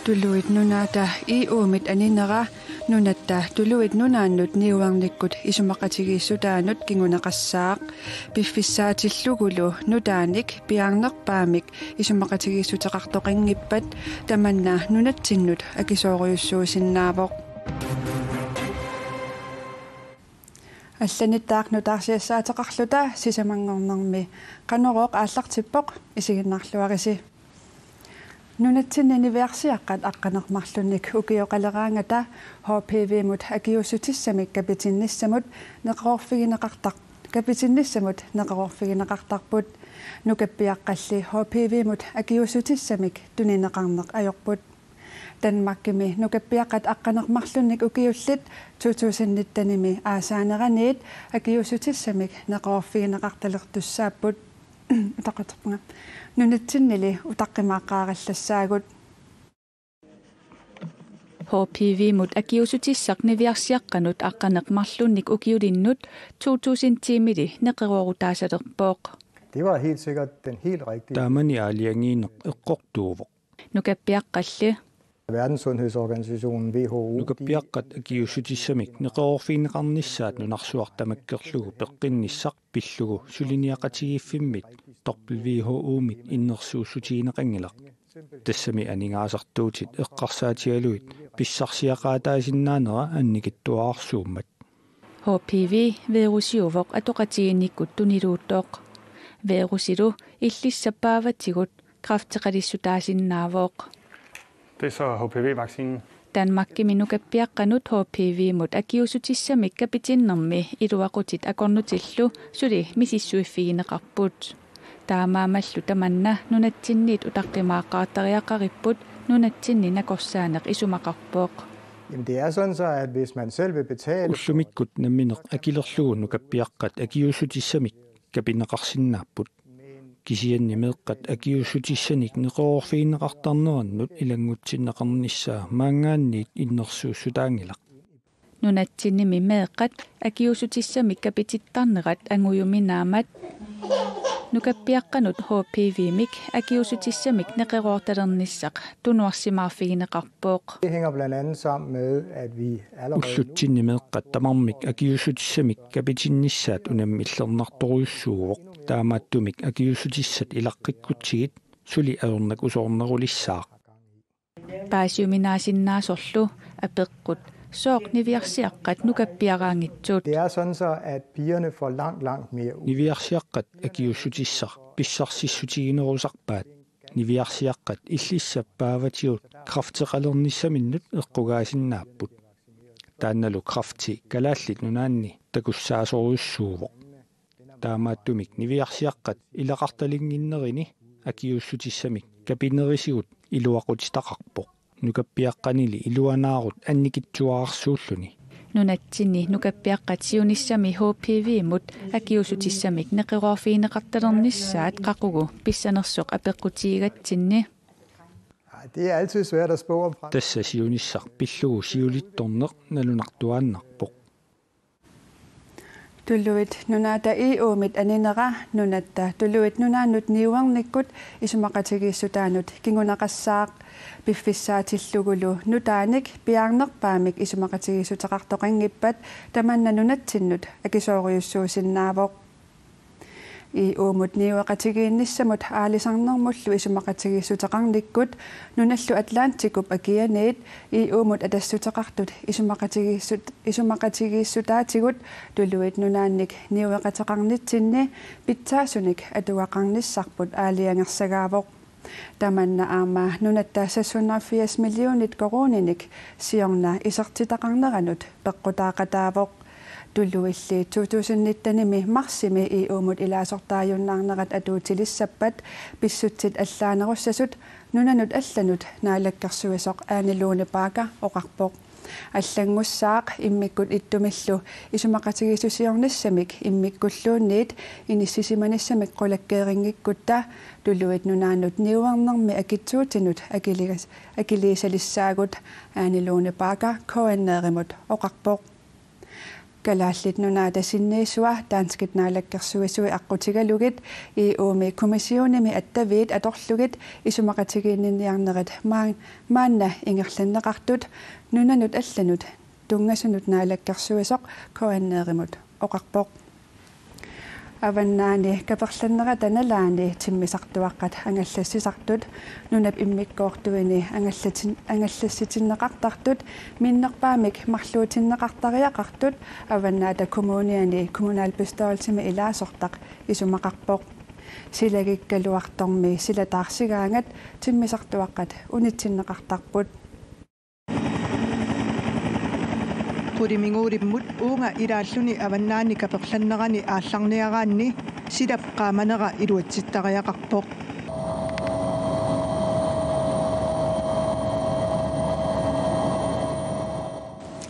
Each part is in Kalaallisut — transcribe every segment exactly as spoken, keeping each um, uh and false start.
Tuluit Nunaata E U-mit aninera Nunatta Tuluit Nunaannut niuernikkut isumaqatigiissutaanut kinguneqassaaq. Piffissaatillugulu nutaanik piaarnerpaamik isumaqatigiissuteqartoqanngippat tamanna nunatsinnut akisoorujussuusinnaavoq. Allanittaaq nutaarsiassaateqarluta sisamanngornermi Qanorooq aallartippoq, isiginnaarluarisi. Nunatsinni niviarsiaqqat aqqaneq-marlunnik ukioqaleraangata H P V-mut akiuussutissamik kapitinnissamut neqeroorfigineqartar-, kapitinnissamut neqeroorfigineqartarput. Nukappiaqqalli H P V-mut akiuussutissamik tunineqarneq ajorput. Danmarkimi nukappiaqqat aqqaneq-marlunnik ukiullit to tusind nittenimi aasaaneraniit akiuussutissamik neqeroorfigineqartalertussaapput. Utaqaterpunga. Nunatsinnili utaqqimaaqqaarallassaagut. H P V-mut akiuussutissaq niviarsiaqqanut aqqaneq-marlunnik ukiulinnut to tusind ti-mili neqeroorutaasalerpoq. Det var helt sikkert den helt rigtige. Taamani aalajangiineq eqqortuuvoq. Nukappiaqqalli. Verdenssundhedsorganisationen, W H O, de Nukappiaqqat akiuussutissamik neqeroorfigineqarnissaat nunarsuaq tamakkerlugu peqqinnissaq pillugu suliniaqatigiiffimmit W H O-mit innersuussutigineqanngilaq. Tassami aningaasartuutit eqqarsaatigalugit pissarsiaqaataasinnaanera annikitsuararsuummat. H P V virusiuvoq atoqatigiinnikkut tuniluuttoq. Virusilu illissap paavatigut kræfteqalissutaasinnaavoq. Det er så H P V-vaccinen. Danmarkimi nukappiaqqanut H P V-mut akiuussutissamik kapitinnermi iluaqutit akornutillu suli misissuiffigineqarput. Taamaammallu tamanna nunatsinniit utaqqimaaqqaartariaqaripput nunatsinni nakorsaaneq isumaqarpoq. Jamen, det er sådan så, at hvis man selv vil betale Ullumikkut nammineq akilerlugu nukappiaqqat akiuussutissamik kapineqarsinnaapput. Kisianni meeqqat akiuussutissanik neqeroorfigineqartarnerannut ilanngutsinneqarnissaa maanngaanniit innersuussutaanngilaq. Nunatsinnimi meeqqat akiuussutissamik kapitittarnerat angujuminaammat nukappiaqqanut H P V-mik akiuussutissamik neqeroortalernissaq tunuarsimaarfigineqarpoq. Det hænger blandt andet sammen med, at vi allerede nu Ullutsinni meeqqat tamarmik akiuussutissamik kapitinnissaat unammillernartorujussuuvoq. Taamaattumik akiuussutissat ilaqqikkutsigit suli ajornakusoornerulissaaq. Paasiuminaasinnaasorlu apeqqut: Sooq niviarsiaqqat nukappiaraanngitsut? Det er sådan så, at pigerne får langt, langt mere ud. Niviarsiaqqat akiuussutissaq pissarsissutiginerusarpaat. Niviarsiaqqat illissap paavatigut kræfteqalernissaminnut eqqugaasinnaapput. Taannalu kræfti Kalaallit Nunaanni takussaasorujussuuvoq. Taamaattumik niviarsiaqqat ilaqartalinnginnerini akiuussutissamik kapinerisigut iluaqutitaqarpoq. Nukappiaqqanili iluanaarut annikitsuararsuulluni. Nunatsinni nukappiaqqat siunissami H P V-mut akiuussutissamik neqeroorfigineqartalernissaat qaqugu pissanersoq apeqqutigigatsinni. Ej, det er altid svært at spå om frem. Tassa siunissaq pillugu siulittorneq nalunartuaannarpoq. Tuluit Nunaata E U-mit aninera Nunatta Tuluit Nunaannut niuernikkut isumaqatigiissutaanut kinguneqassaaq. Piffissaatillugulu nutaanik piaarnerpaamik isumaqatigiissuteqartoqanngippat tamanna nunatsinnut akisoorujussuusinnaavoq. E U-mut niueqatigiinnissamut aalisarnermullu isumaqatigiissuteqarnikkut nunallu Atlantikup akianiit E U-mut atassuteqartut isumaqatigiissut-, isumaqatigiissutaatigut Tuluit Nunaannik niueqateqarnitsinni pitsaasunik atugaqarnissarput aalajangersagaavoq. Tamanna aamma nunatta seks hundrede og firs millionit koruuninik siorna isertitaqarneranut peqqutaaqataavoq. Tuluilli to tusind nittenimi marsimi E U-mut ilaasortaajunnaarnerat atuutilissappat pissutsit allaanerussasut nunanut allanut naalakkersuisoq Ane Lone Bagger oqarpoq. Allanngussaaq immikkut ittumillu isumaqatigiissusiornissamik immikkulluunniit inissisimanissamik qulakkeerinngikkutta Tuluit Nunaannut niuernermi akitsuutinut akiligas-, akiliisalissaagut, Ane Lone Bagger K N R-imut oqarpoq. Kalaallit Nunaata sinniisua danskit naalakkersuisui aqqutigalugit E U-mi kommissionimi attaviit atorlugit isumaqatigiinniarnerit maan-, maanna ingerlanneqartut nunanut allanut tunngasunut naalakkersuisoq K N R-imut oqarpoq. Avannaani kaperlannerata nalaani timmisartuaqqat angallassisartut nunap immikkoortuini angallatin-, angallassitinneqartartut minnerpaamik marluutinneqartariaqartut Avannaata Kommuniani kommunalbestyrelsimi ilaasortaq isumaqarpoq. Silagikkaluartormi sila taarsigaangat timmisartuaqqat unitsinneqartarput. Qulimiguulimmut uunga ilaalluni avannaani kaperlannerani aallarniaraanni silap qaamanera iluatsittariaqarpoq.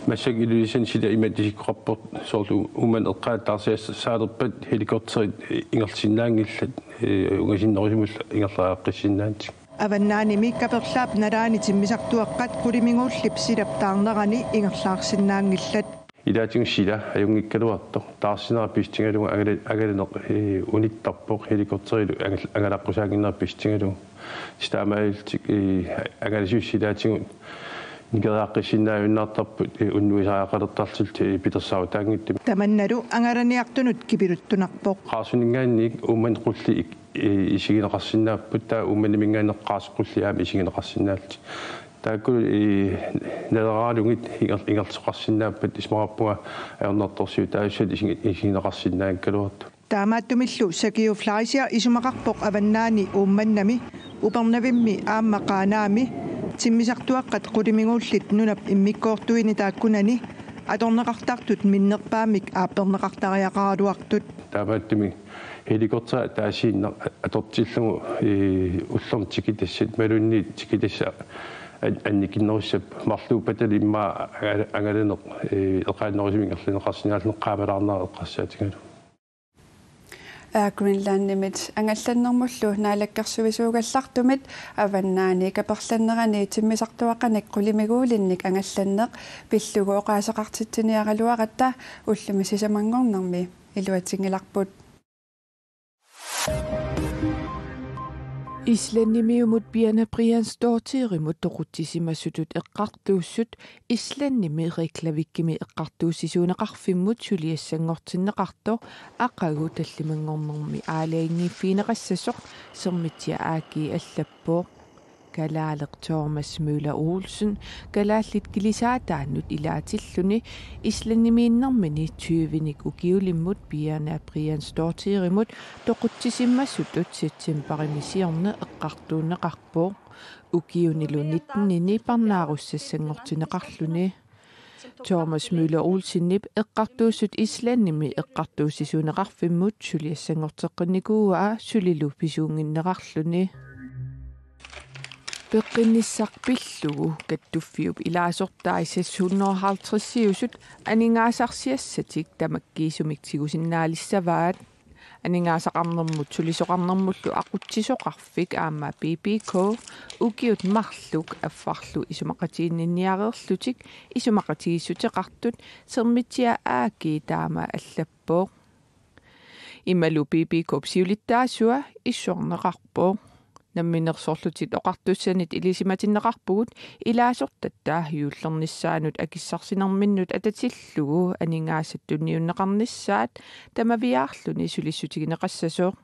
Massakkut Ilulissani sila imatut isikkoqarpoq, soorlu Uummannap eqqaani taarsiassaalerpat helikopterit ingerlasinnaanngillat, ee, ungasinnerusumullu ingerlaqqissinnaantik. Avannaanimi kaperlaap nalaani timmisartuaqqat qulimiguullip silap taarnerani ingerlaarsinnaanngillat. Ilaatigut sila ajunngikkaluartoq, taarsinera pissutigalugu angala-, angalaneq, ee, unittarpoq helikopterilu angal-, angalaqqusaannginneq pissutigalugu. Taamaalillutik, ee, angalasussat ilaatigut nikeriaqqissinnaajunnaartarput, ee, unnuisariaqalertarlutik, ee, pilersaarutaanngitsumik. Tamannalu angalaniartunut kipiluttunarpoq. Qaarsuninngaanniit Uummannap qulliit ik-, ee, isigineqarsinnaapput, taava Uummannaminngaanniit Qaarsut qulliit aamma isigineqarsinnaallutik. Taakku, ee, naleraalugit inger-, ingerlasoqarsinnaappat isumaqarpunga ajornartorsiutaasussat isigi-, isigineqarsinnaanngikkaluartut. Taamaattumillu Sakiu Fleischer isumaqarpoq Avannaani Uummannami, Upernavimmi aamma Qaanaami timmisartuaqqat qulimiguullit nunap immikkoortuini taakkunani atorneqartartut minnerpaamik aapperneqartariaqaraluartut. Taamaattumik helikopteri ataasiinnaq atortillugu, ee, ullormut tikitassat imaluunniit tikitassat an-, annikinnerussappat marluuppatalu immaqa angala-, angalaneq, ee, eqaannerusumik ingerlanneqarsinnaalluni qaamalaarnera eqqarsaatigalugu. Air Greenlandimit angallannermullu naalakkersuisuugallartumit avannaani kaperlannerani timmisartuaqqanik qulimiguulinnik angallanneq pillugu oqaaseqartitsiniaraluaratta ullumi sisamanngornermi iluatinngilarput. Islandimiumut Birna Brjánsdóttirimut toqutsisimasutut eqqartuussut Islandimi Reykjavikimi eqqartuussisuuneqarfimmut suliassanngortinneqartoq aqagu tallimanngornermi aalajangiiffigineqassasoq Sermitsiaq A G allappoq. Kalaaleq Thomas Møller Olsen kalaallit kilisaataannut ilaatilluni Islandimiinnermini tyvenik ukiulimmut Birna Brjánsdóttirimut toqutsisimasutut septembarimi siorna eqqartuunneqarpoq. Ukiunilu nittenini parnaarussassanngortinneqarluni. Thomas Møller Olsenip eqqartuussut Islandimi eqqartuussisuuneqarfimmut suliassanngorteqqinnikuuaa sulilu pisuunnginnerarluni. Peqqinnissaq pillugu kattuffiup ilaasortai seks hundrede og halvtreds-iusut aningaasarsiassatik tamakkiisumik tigusinnaalissavaat. Aningaasaqarnermut sulisoqarnermullu aqutsisoqarfik aamma B B K ukiut marluk affarlu isumaqatiginninniareerlutik isumaqatigiissuteqartut Sermitsiaq A G taama allappoq. Imalu B B K-p siulittaasua issuarneqarpoq. Namminersorlutik Oqartussanit ilisimatinneqarpugut ilaasortatta juullernissaanut akissarsinerminnut atatillugu aningaasat tunniunneqarnissaat tamaviaarluni sulissutigineqassasoq.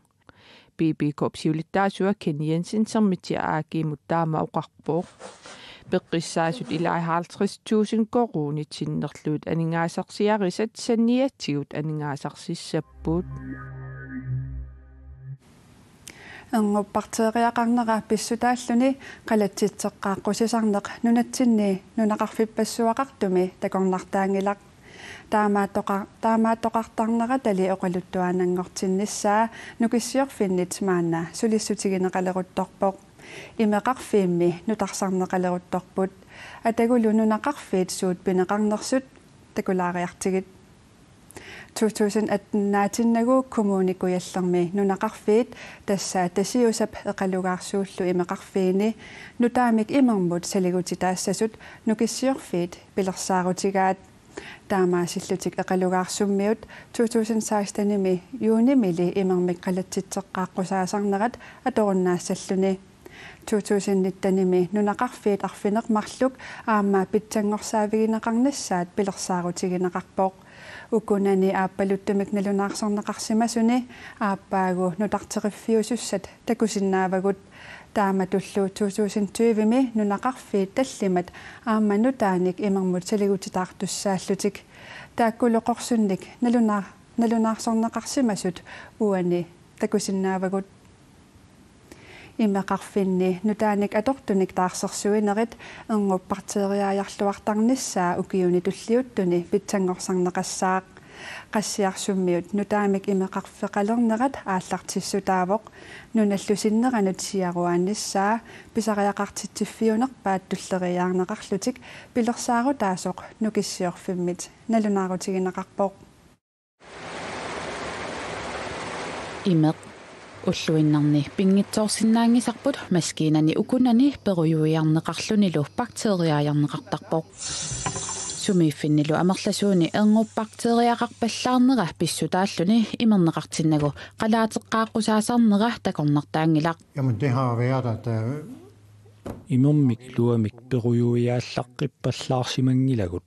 B B K-p siulittaasua Ken Jensen Sermitsiaq A G-mut taama oqarpoq. Peqqissaasut ilai halvtreds tusind koruunit sinnerlugit aningaasarsiarisat saniatigut aningaasarsissapput. Ernupparteeriaqarnera pissutaalluni qalatsitseqqaaqqusisarneq nunatsinni nunaqarfippassuaqartumi takornartaanngilaq. Taamaattoqa-, taamaattoqartarneratali oqaluttuaannanngortinnissaa Nukissiorfinnit maanna sulissutigineqaleruttorpoq. Imeqarfiimmi nutarsarneqaleruttorput. Atagulu nunaqarfiit suut pineqarnersut takulaariartigit. To tusind atten-aatinnagu Kommune Kujallermi nunaqarfiit, tassa Tasiusap Eqalugaarsuullu Imeqarfiini, nutaamik imermut saligutitaassasut Nukissiorfiit pilersaarutigaat. Taamaasillutik Eqalugaarsummiut to tusind seksten-imi juunimili imermik qalatsitseqqaaqqusaasarnerat atorunnaassalluni. To tusind nitten-imi nunaqarfiit arfineq-marluk aamma pitsanngorsaavigineqarnissaat pilersaarutigineqarpoq. Ukunani aappaluttumik nalunaarsorneqarsimasuni aappaagu nutarteriffiusussat takusinnaavagut. Taamatullu to tusind tyve-mi nunaqarfiit tallimat aamma nutaanik imermut saligutitaartussaallutik. Taakkulu qorsunnik nalunaar-, nalunaarsorneqarsimasut uani takusinnaavagut. Imeqarfinni nutaanik atortunik taarsersuinerit Erngup bakteriaajarluartarnissaa ukiuni tulliuttuni pitsanngorsarneqassaaq. Qassiarsummiut nutaamik imeqarfeqalernerat aallartissutaavoq, nunallu sinneranut siaruaannissaa pisariaqartitsiffiunerpaat tulleriiaarneqarlutik pilersaarutaasoq Nukissiorfimmit nalunaarutigineqarpoq. Imeq. Ulluinnarni pinngitsoorsinnaanngisarput maskiinani ukunani perujuiarneqarlunilu bakteriaajarneqartarpoq. Sumiiffinnilu amerlasuuni Erngup bakteriaqarpallaarnera pissutaalluni imerneqartinnagu qalaateqqaaqqusaasarnera takornartaanngilaq. Jamen, det har jo været, at, øh, Imermik iluamik perujuiaallaqqippallaarsimanngilagut.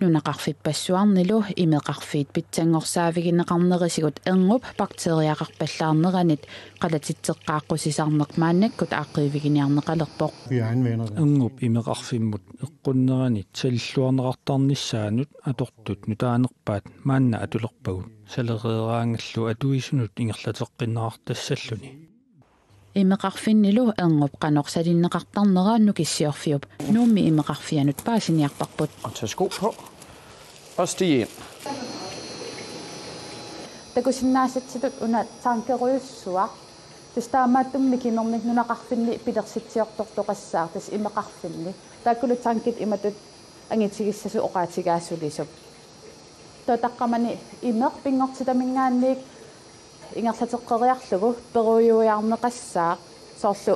Nunaqarfippassuarnilu imeqarfiit pitsanngorsaavigineqarnerisigut Erngup bakteriaqarpallaarneranit qalatitseqqaaqqusisarneq maannakkut aaqqiiviginiarneqalerpoq. Vi anvender det. Erngup imeqarfimmut eqqunneranit salilluarneqartarnissaanut atortut nutaanerpaat maanna atulerpagut, salereeraangallu atuisunut ingerlateqqinneqartassalluni. Imeqarfinnilu Erngup qanoq salinneqartarnera Nukissiorfiup Nuummi imeqarfianut paasiniarparput. Og tage sko på. Og stige ind. Takusinnaasatsitut una tankerujussuaq. Tassa taamaattumik imermik nunaqarfinni pilersitsiortortoqassaaq tassa imeqarfinni. Taakkulu tankit imatut angitigissasoq oqaatigaa sulisup. Taava taqqamani imeq pinngortitaminngaanniit ingerlateqqeriarlugu perujuiarneqassaaq, soorlu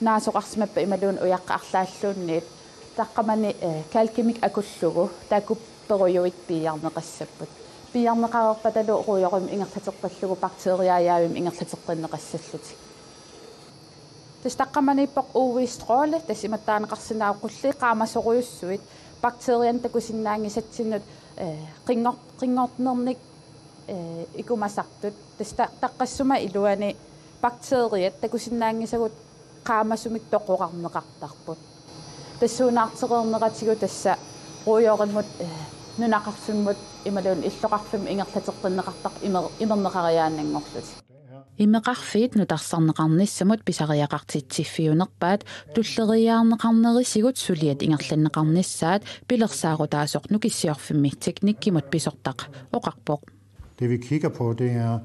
naasoqarsimappat imaluunniit ujaqqat arlaalluunniit. Taqqamani, eh, kalkimik akullugu taakku perujuit piiarneqassapput. Piiarneqareerpatalu ruujorimik ingerlateqqillugu bakteriaajaavimmi ingerlateqqinneqassallutik. Tassa taqqamaniippoq U V-stråle, tassa imattaaneqarsinnaavoq qulliit qaamasorujussuit, bakterianik takusinnaanngisatsinnut, eh, qinngor-, qinngornernik, eh, ikumasartut. Tassa ta-, taqqassuma iluani bakteriat takusinnaanngisagut qaamasumik toqorarneqartarput. Tassuunaartereerneratigut tassa ruujorimut, eh, nunaqarfimmut imaluunniit illoqarfimmut ingerlateqqinneqartarput imer-, imerneqariaannanngorlutik. Imeqarfiit nutarsarneqarnissamut pisariaqartitsiffiunerpaat tulleriiaarneqarnerisigut suliat ingerlanneqarnissaat pilersaarutaasoq Nukissiorfimmi teknikkimut pisortaq oqarpoq. Det vi kigger på, det er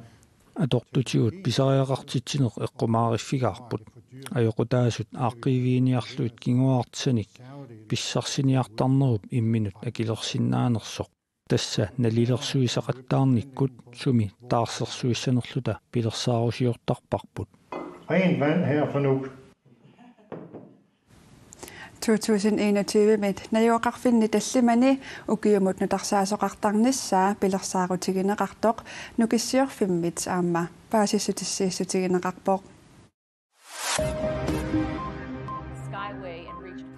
Atortutigut pisariaqartitsineq eqqumaariffigaarput. Ajoqutaasut aaqqiiviginiarlugit kinguaartisanik pissarsiniartarnerup imminut akilersinnaanersoq. Tassa nalilersuisaqattaarnikkut sumi taarsersuissanerluta pilersaarusiortarparput. Rent vand her for nu. To tusind enogtyve-mit najugaqarfinni tallimani ukiumut nutarsaasoqartarnissaa pilersaarutigineqartoq Nukissiorfimmit aamma paasissutissiissutigineqarpoq.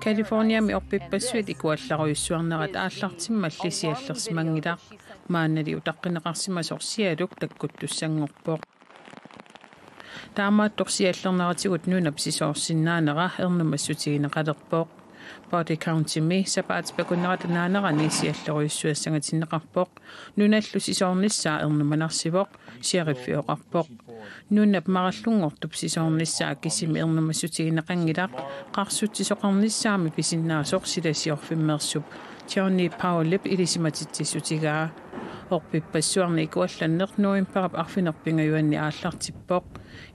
Californiami orpippassuit ikuallarujussuarnerat aallartimmalli siallersimanngilaq. Maannali utaqqinneqarsimasoq sialuk takkuttussanngorpoq. Taamaattoq siallerneratigut nunap sisoorsinnaanera ernumassutigineqalerpoq. Butler Countymi sapaatip akunnerata naanerani siallerujussuassangatinneqarpoq. Nunallu sisoornissaa ernumanarsivoq, sheriffi oqarpoq. Nunap marallunngortup sisoornissaa kisimi ernumassutigineqanngilaq, qarsutsisoqarnissaami pisinnaasoq silasiorfimmeersup Johnny Paulip ilisimatitsissutigaa. Orpippassuarni ikuallanneq novembarip arfineq-pingajuanni aallartippoq.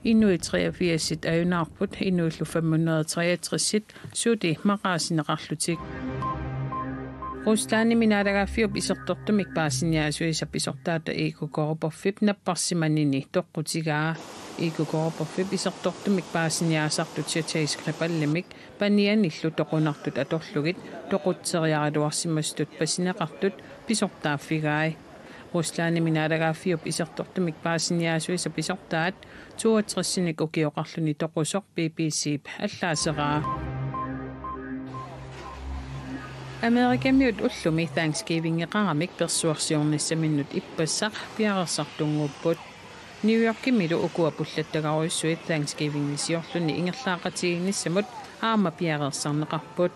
Inuit treogfirsit ajunaarput, inuillu fem hundrede treogtres suli maqaasineqarlutik. Ruslandimi naalagaaffiup isertortumik paasiniaasuisa pisortaata Igor Koropovip napparsimanini toqqutigaa. I K K-korporfip isertortumik paasiniaasartut Sergej Skripalimik panianillu toqunartut atorlugit toqutseriaraluarsimasutut pasineqartut pisortaaffigai. Ruslandimi naalagaaffiup isertortumik paasiniaasuisa pisortaat toogtresinik ukioqarluni toqusoq B B C-p allaaseraa. Amerikamiut ullumi Thanksgivingeqaramik persuarsiornissaminnut ippassaq piareersartunnguupput. New Yorkimilu ukua pullattagarujussuit Thanksgivingisiorluni ingerlaaqatigiinnissamut aamma piareersarneqarput.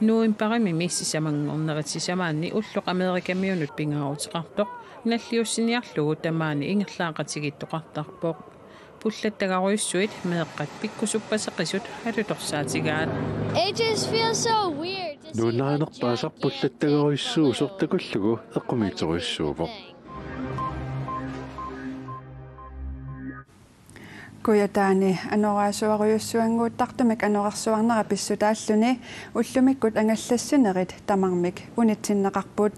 Novembarimimi sisamanngornerit sisamaanni ulloq Amerikamiunut pingaaruteqartoq nalliussiniarlugu tamaani ingerlaaqatigiittoqartarpoq. Pullattagarujussuit meeqqat pikkusuppaseqisut alutorsaatigaat. It just feels so weird to see a Nuannarinerpaasaq gigantic pullattagarujussuusoq takullugu eqqumiitsorujussuuvoq. Kujataani anorersuarujussuanngortartumik anorersuarnera pissutaalluni ullumikkut angallassinerit tamarmik unitsinneqarput.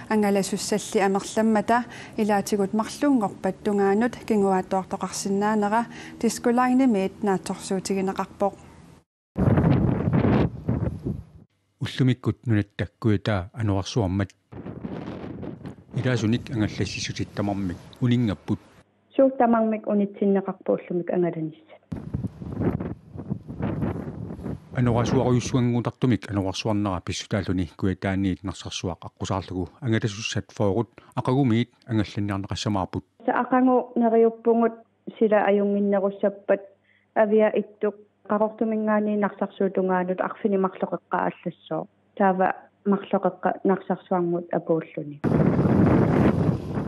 Angalasussalli amerlammata ilaatigut marlunngorpat tungaanut kinguaattoortoqarsinnaanera Disko Linemiit naatsorsuutigineqarpoq. Ullumikkut nunatta kujataa anorersuarmat ilaasunik angallassisutit tamarmik uninngapput. Suut tamarmik unitsinneqarput ullumikkut angalanissat. Anorersuarujussuanngortartumik anorersuarnera pissutaalluni Kujataaniit Narsarsuaq aqqusaarlugu angalasussat fyrret aqagumiit angallanniarneqassamaarput. Tassa aqagu neriuppugut sila ajunnginnerussappat Avia Ittuk Qaqortuminngaanniit Narsarsuup tungaanut arfineq-marloqeqqaat allassooq. Taava marloqeqqat Narsarsuarmut apuulluni.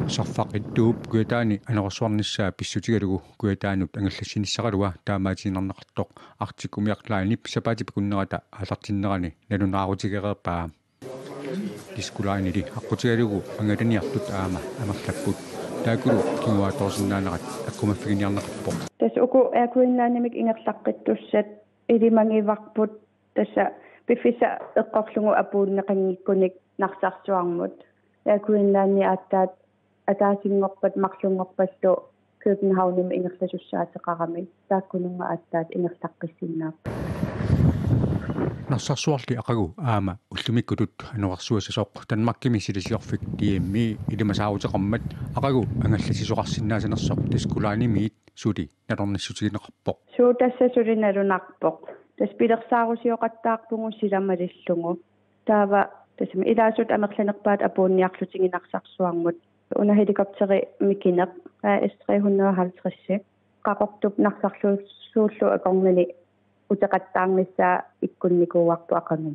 Sarfaq Ittuup Kujataani anorersuarnissaa pissutigalugu Kujataanut angallassinissaqalua taamaatiinnarneqartoq Arctic Umiaq Linep sapaatip akunnerata aallartinnerani nalunaarutigereerpaa. Disko Lineli aqqutigalugu angalaniartut aamma amerlapput. Taakkulu kinguaattoorsinnaanerat aqqumaffiginiarneqarpoq. Tassa uku Air Greenlandimik ingerlaqqittussat ilimagivarput. Tassa piffissaq eqqorlugu apuunneqanngikkunik Narsarsuarmut. Air Greenlandi aatsaat ataasinngorpat marlunngorpallu Københavnimi ingerlasussaateqarami taakkununnga aatsaat ingerlaqqissinnaapput. Narsarsuarli aqagu aamma ullumikkutut anorersuassasoq Danmarkimi silasiorfik D M-i ilimasaaruteqarmat aqagu angallassisoqarsinnaasanersoq Disko Linemiit suli nalornissutigineqarpoq. Suu, tassa suli nalunarpoq. Tassa pilersaarusioqattaarpugut sila malillugu. Taava tassami ilaasut amerlanerpaat apuunniarlutigu Narsarsuarmut. Una helikopteri mikineq, A S tre hundrede og halvtreds. Qaqortup Narsarsuullu akornanni uteqattaarnissaa ikkunnikuuarput aqagu.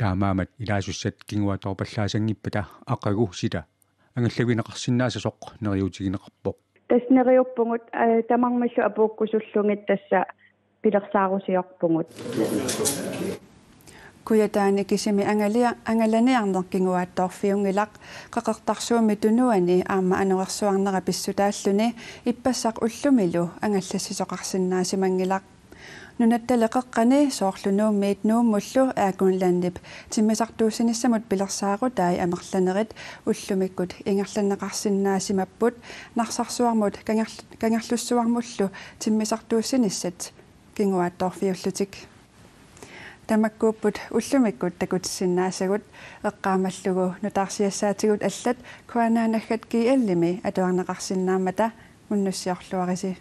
Taamaammat ilaasussat kinguaattoorpallaasanngippata aqagu sila angallavigineqarsinnaassasoq neriuutigineqarpoq. Tassa neriuppugut, aa, tamarmillu apuukkusullugit tassa pilersaarusiorpugut. Kujataani kisimi angalia-, angalaniarneq kinguaattoorfiunngilaq, Qeqertarsuup Tunuani aamma anorersuarnera pissutaalluni ippassaq ullumilu angallassisoqarsinnaasimanngilaq. Nunattali qeqqani soorlu Nuummiit Nuummullu Air Greenlandip timmisartuussinissamut pilersaarutai amerlanerit ullumikkut ingerlanneqarsinnaasimapput Narsarsuarmut Kangerl-, Kangerlussuarmullu timmisartuussinissat kinguaattoorfiullutik. Tamakkuupput ullumikkut takutissinnaasagut, eqqaamallugu nutaarsiassaatigut allat K N R G L-imi atuarneqarsinnaammata. Unnussiorluarisi.